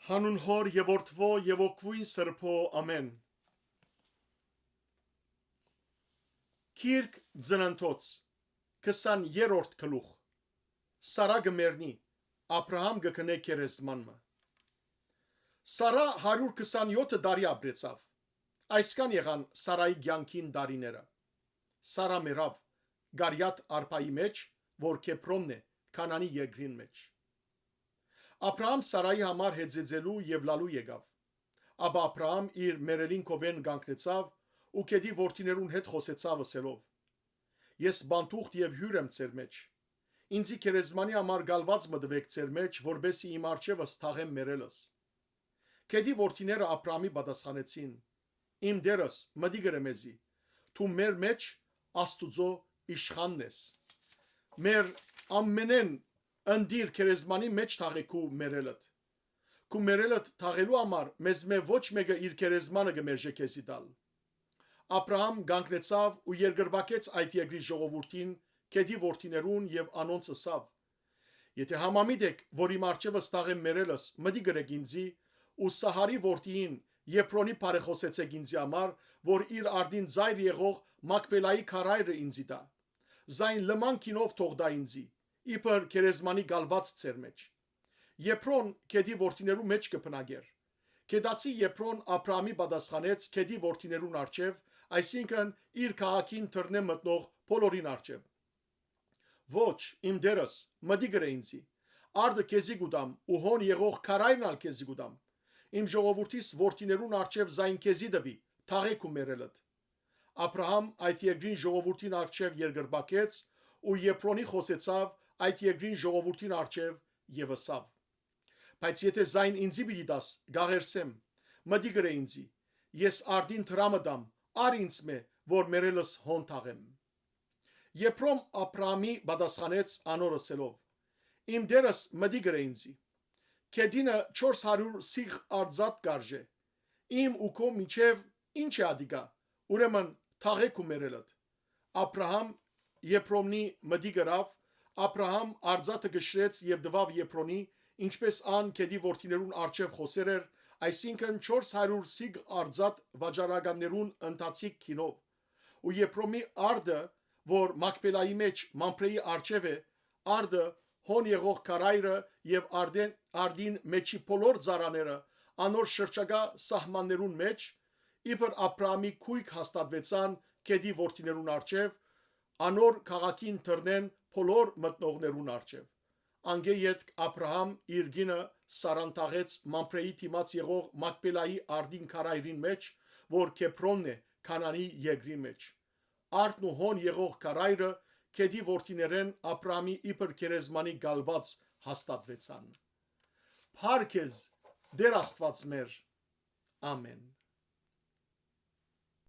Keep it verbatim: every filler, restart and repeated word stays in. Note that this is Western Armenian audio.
Հանուն Հօր եւ Որդւոյ եւ Հոգւոյն Սրբոյ, ամէն։ Գիրք Ծննդոց, քսաներորդ գլուխ։ Սարա կը մեռնի, Աբրահամ կը գնէ գերեզման մը։ Սարա հարիւր քսանեօթ տարի ապրեցաւ։ Այսքան եղան Սարայի կեանքին տարիները։ Սարա մեռաւ Կարիաթ արբայի մէջ, որ Քեբրոնն է, Քանանի երկրին մէջ։ Աբրահամ Սարայի համար հեծեծելու եւ լալու եկաւ։ Ապա Աբրահամ իր մեռելին քովէն կանգնեցաւ ու գետի որդիներուն հետ խօսեցաւ, ըսելով. «Ես պանդուխտ եւ հիւր եմ ձեր մէջ։ Ինծի գերեզմանի համար կալուած մը տուէք ձեր մէջ, որպէս զի իմ առջեւս թաղեմ մեռելս»։ Գետի որդիները Աբրահամի պատասխանեցին. «Իմ Տերս, մտիկ ըրէ մեզի, դու մեր մէջ Աստուծոյ իշխանն ես։ Մեր ամենէն ընտիր գերեզմանի մէջ թաղէ քու մեռելդ։ Քու մեռելդ թաղելու համար մեզմէ ոչ մէկը իր գերեզմանը կը մերժէ քեզի տալ»։ Աբրահամ կանգնեցաւ ու երկրպագեց այդ երկրի ժողովուրդին, գետի որդիներուն եւ անոնց ըսաւ. «Եթէ համամիտ էք, որ իմ առջեւս թաղեմ մեռելս, մտիկ ըրէք ինծի ու Սահարի որդիին Եփրոնի բարեխօսեցէք ինծի համար, որ իր արտին ծայր եղող Մակպելայի քարայրը ինծի տայ։ Զայն լման գինով թող տայ ինծի, իբր գերեզմանի կալուած ձեր մէջ։ Եփրոն գետի որդիներու մէջ կը բնակէր»։ Գետացի Եփրոն Աբրահամի պատասխանեց գետի որդիներուն առջեւ, այսինքն՝ իր քաղաքին դռնէ մտնող բոլորին առջեւ. «Ոչ, իմ Տերս, մտիկ ըրէ ինծի։ Արտը քեզի կու տամ ու հոն եղող քարայրն ալ քեզի կու տամ։ Իմ ժողովուրդիս որդիներուն առջեւ զայն քեզի տուի, թաղէ քու մեռելդ»։ Աբրահամ այդ երկրին ժողովուրդին առջեւ երկրպագեց ու Եփրոնի խօսեցաւ այդ երկրին ժողովուրդին առջեւ եւ ըսաւ. «Բայց եթէ զայն ինծի պիտի տաս, կ'աղերսեմ, մտիկ ըրէ ինծի, ես արտին դրամը տամ, առ ինձմէ, որ մեռելս հոն թաղեմ»։ Եփրոն Աբրահամի պատասխանեց անոր ըսելով. «Իմ Տերս, մտիկ ըրէ ինծի։ Գետինը չորս հարիւր սիղ արծաթ կ'արժէ, իմ ու քո միջեւ ի՞նչ է ատիկա, ուրեմն թաղէ քու մեռելդ»։ Աբրահամ Եփրոնի մտիկ ըրաւ, Աբրահամ արծաթը կշռեց եւ տուաւ Եփրոնի, ինչպէս ան գետի որդիներուն առջեւ խօսեր էր, այսինքն՝ չորս հարիւր սիղ արծաթ վաճառականներուն ընթացիկ գինով։ Ու Եփրոնի արտը, որ Մակպելայի մէջ Մամբրեի առջեւ է, արտը, հոն եղող քարայրը եւ արդեն արտին մէջի բոլոր ծառաները, անոր շրջակայ սահմաններուն մէջ, իբր Աբրահամի գոյք հաստատուեցան գետի որդիներուն առջեւ, անոր քաղաքին դռնէն բոլոր մտնողներուն առջեւ։ Անկէ ետք Աբրահամ իր կինը Սարան թաղեց Մամբրեի դիմաց եղող Մակպելայի արտին քարայրին մէջ, որ Քեբրոնն է, Քանանի երկրի մէջ։ Արտն ու հոն եղող քարայրը գետի որդիներէն Աբրահամի իբր գերեզմանի կալուած հաստատուեցան։ Փառք քեզ, Տէր Աստուած մեր։ Ամէն։